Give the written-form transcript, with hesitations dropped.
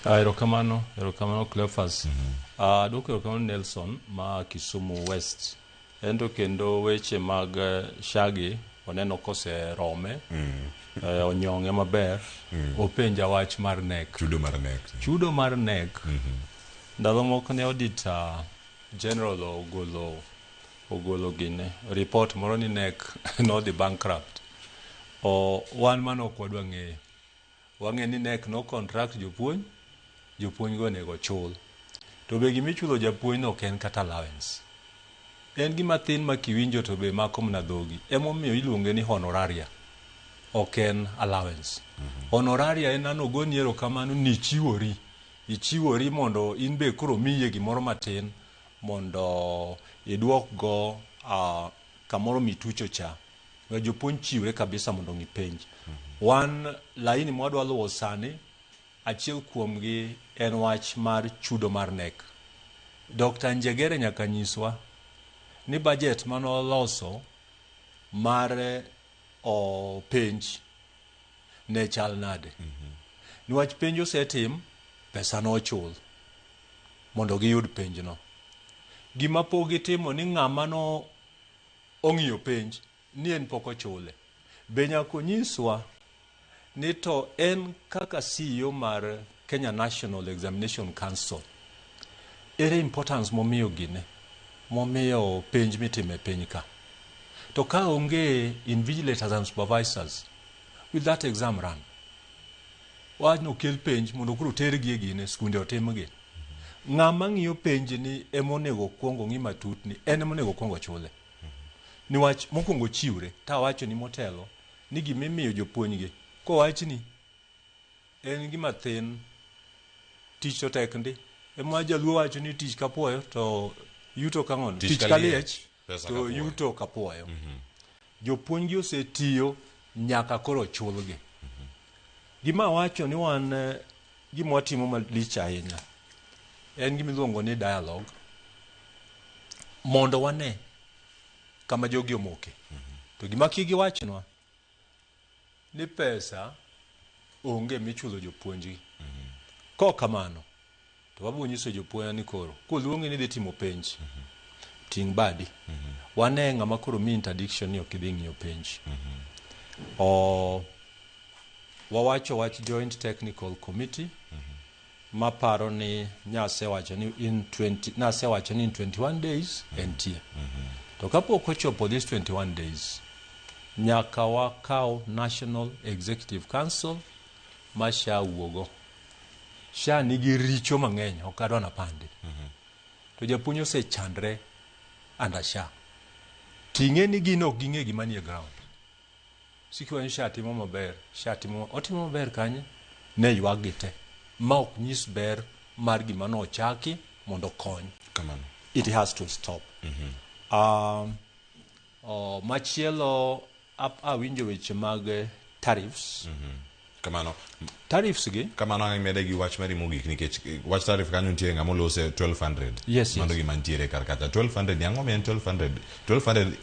Erokamano, erokamano Cleophas. Aduoko erokamano Nelson ma Kisumu West. Ento kendo weche mag Shagi oneno koserome, onyong'e maber, openja wach mar KNEC. Chudo mar KNEC. Chudo mar KNEC, ndalo moko ne Auditor General ogolo gine report moro ni KNEC nodhi bankrupt. O, wan mano ok wadwa ng'eyo. Wang'e ni KNEC no contract jopuonj, jopuonj go onego chul. To be gimichulo japuonj no ok en kata allowance. En gima thin ma kiwinjo to be mako mana dhogi. Emomiyo iluonge ni honoraria. Ok en allowance. Honoraria en ano ogoni erokamano ni ichiwori. Ichiwori mondo in be koro miye gimoro matin mondo iduok go kamoro mitucho cha. Jopuonj chiwre kabisa mondo ong'i penj. Wan laini mwadwa luwo sani, achiel kuomgi en wach mar chudo mar KNEC. Dr. Njegere nyaka nyiswa ni budget manoloso mar o penj ne chal nade. Niwach penj osetim, pesa nochul mondo giyud penjno. Gima pok gitimo ni ng'ama no ong'iyo penj ni en pok ochule. Be nyaka onyiswa ni to en kaka CEO mar Kenya National Examination Council, ere importance momiyo gine, momiyo penj mitimo e piny ka. To ka onge invigilators and supervisors, will that exam run? Wach nokel penj mondo koro tergi e gine, skunde otimgi. Ng'ama ng'iyo penj ni ema onego okuong ong'i matut ni en ema onego okuong ochule. Niwach mokwongo ochiwre, tawacho ni motelo ni gimimiyo jopuonjgi kowachni en gima thin, tich to tek ndi. Ema jaluo wacho ni tich kapuoyo to yuto kang'ono. Tich Tich ka ka liech, liech pesa to kapuoyo. Yuto kapuoyo. Jopuonjgi osetiyo nyaka koro chulgi. Gima awacho ni wan gima watimo malich ahinya en gima iluongo ni dialogue mondo wane kama jogi omoke. To gima kik giwachnwa ni pesa onge michulo jopuonjgi. Kok kamano to wabiro nyiso jopuonj ni koro koluongi ni idhi timo penj, ting' badi. Wane ng'ama koro mi interdiction ni ok idhi ng'iyo penj. O, wawacho wach joint technical committee maparo ni nyasewacho ni in 20 nasewacho ni in 21 days entie. To kapok ochopo this 21 days, nyaka wakaw National Executive Council ma SHA wuogo. SHA nigi richo mang'eny, ok adwa napandi. To japuonj osechandre under SHA. Ting'e ni gin ok ging'e gima nie ground. Siki wacho SHA timo maber, SHA timo, otimo maber kanye? Ne ywak gi te. Ma ok nyis ber mar gima nochaki mondo okony. Kamano. It has to stop. Oh, machielo awinjo weche mag tariffs. Kamano. Tariffs gi Kamano ang' imede gi wach mari mogik nikech wach tariff kanyo nitie ng'ama olose 1200. Yes. Mano gima nitiere kar kacha. 1200 ni ang'o mi en 1200? 1200.